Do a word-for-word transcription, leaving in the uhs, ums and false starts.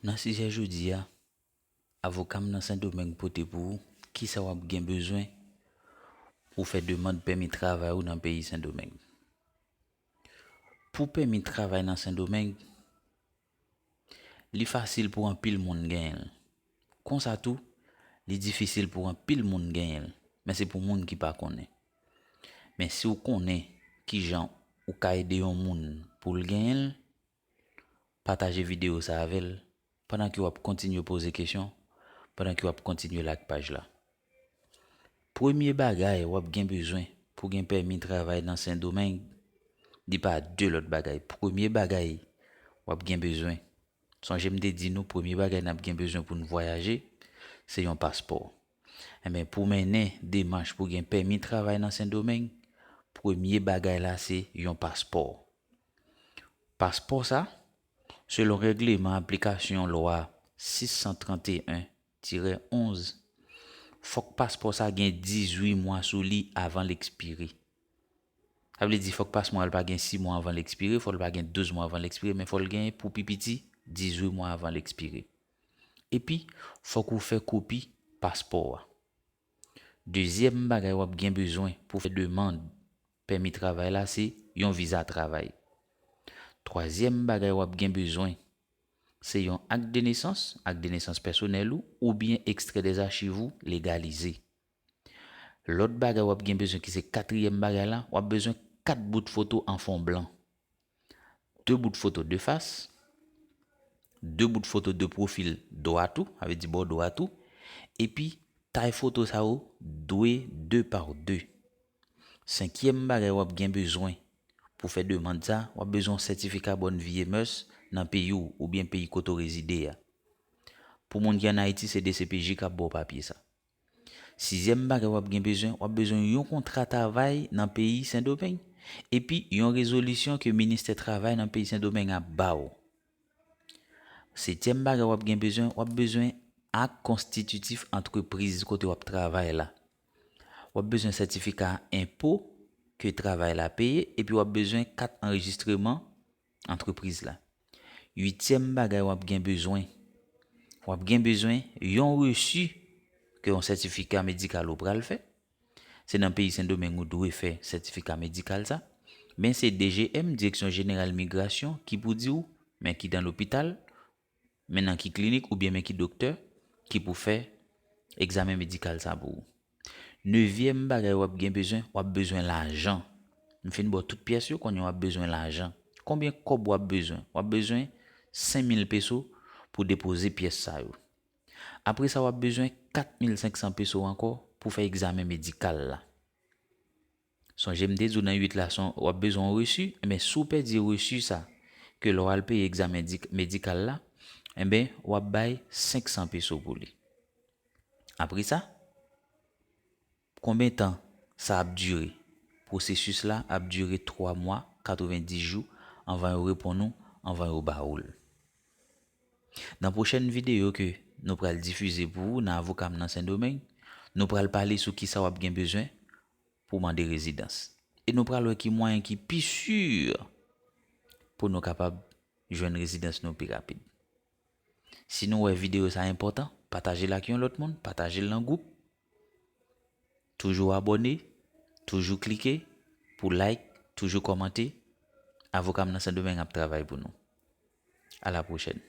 Nan sijè jodi a, avoka m nan Sendomeng pote pou ou kisa w ap gen bezwen pou w fè demann pèmi travay ou nan peyi Sendomeng. Pou pèmi travay nan Sendomeng, li fasil pou anpil moun genyen l. Konsa tou, li difisil pou anpil moun genyen l, men se pou moun ki pa konnen. Men si w konnen kijan ou ka ede yon moun pou l genyen l, pataje videyo sa avè l pandan ke w ap kontinye poze kesyon, pandan ke w ap kontinye like paj la. Premye bagay w ap gen bezwen pou gen pèmi travay nan Sendomeng, li pa de lòt bagay. Premye bagay w ap gen bezwen, sonje m te di nou, premye bagay n ap gen bezwen pou n vwayaje, se yon paspò. Enben, pou mennen demach pou gen pèmi travay nan Sendomeng, premye bagay la se yon paspò. Paspò sa, selon règleman aplikasyon lwa sis san trannteyen tirè onz, fòk paspò sa gen dizuit mwa sou li avan l ekspire. Sa vle di fòk paspò a l pa gen sis mwa avan l ekspire, fò l pa gen douz mwa avan l ekspire, men fò l gen pou pi piti dizuit mwa avan l ekspire. Epi, fòk ou fè kopi paspò a. Dezyèm bagay w ap gen bezwen pou fè demann pèmi travay la se yon viza travay. Twazyèm bagay w ap gen bezwen se yon ak de nesans, ak de nesans pèsonèl ou, oubyen ekstrè dèzachiv ou legalize. Lòt bagay w ap gen bezwen ki se katriyèm bagay la, w ap bezwen kat bout foto an fon blan. De bout foto de fas, de bout foto de pwofil dwat ou, sa vle di bò dwat ou, epi tay foto sa yo de de pa de. Senkyèm bagay w ap gen bezwen pou fè demann sa, w ap bezwen yon sètifika bòn vi e mès nan peyi w oubyen peyi kote w rezide a. Pou moun ki ann Ayiti, se D C P J k ap ba w papye sa. Sizyèm bagay w ap gen bezwen, w ap bezwen yon kontra travay nan peyi Sendomeng, epi yon rezolisyon ke ministè travay nan peyi Sendomeng ap ba w. Setyèm bagay w ap gen bezwen, w ap bezwen ak konstititif antrepriz kote w ap travay la. W ap bezwen sètifika enpo ke travay la peye, epi w ap bezwen kat anrejistreman antrepriz la. Uityèm bagay w ap gen bezwen, w ap gen bezwen yon resi ke yon sètifika medikal ou pral fè. Se nan peyi Sendomeng ou dwe fè sètifika medikal sa. Men se D G M, Direksyon Jeneral Migrasyon, ki pou di w, men ki dan lopital, men nan ki klinik oubyen men ki doktè ki pou fè egzamen medikal sa pou ou. Nevyèm bagay w ap gen bezwen, w ap bezwen lajan. M fin ba w tout pyès yo, kounye a w ap bezwen lajan. Konbyen kòb w ap bezwen? W ap bezwen senk mil peso pou depoze pyès sa yo. Apre sa, w ap bezwen kat mil senk san peso ankò pou fè egzamen medikal la. Sonje m te di w nan uit la, w ap bezwen yon resi, enben si w pèdi resi sa, ke lè w al peye egzamen medikal la, enben w ap bay senk san peso pou li. Apre sa, konbyen tan sa ap dire? Pwosesis la ap dire twa mwa, katrevenndis jou, anvan yo reponn ou, anvan yo ba ou l. Nan pwochèn videyo ke nou pral difize pou ou nan Avoka m nan Sendomeng, nou pral pale sou kisa w ap gen bezwen pou mande rezidans. E nou pral wè ki mwayen ki pi si pou nou kapab jwenn rezidans nou pi rapid. Si nou wè videyo sa enpòtan, pataje l ak yon lòt moun, pataje l nan gwoup. Toujou abòne, toujou klike pou like, toujou kòmante. Avoka m nan Sendomeng ap travay pou nou. A la pwochèn.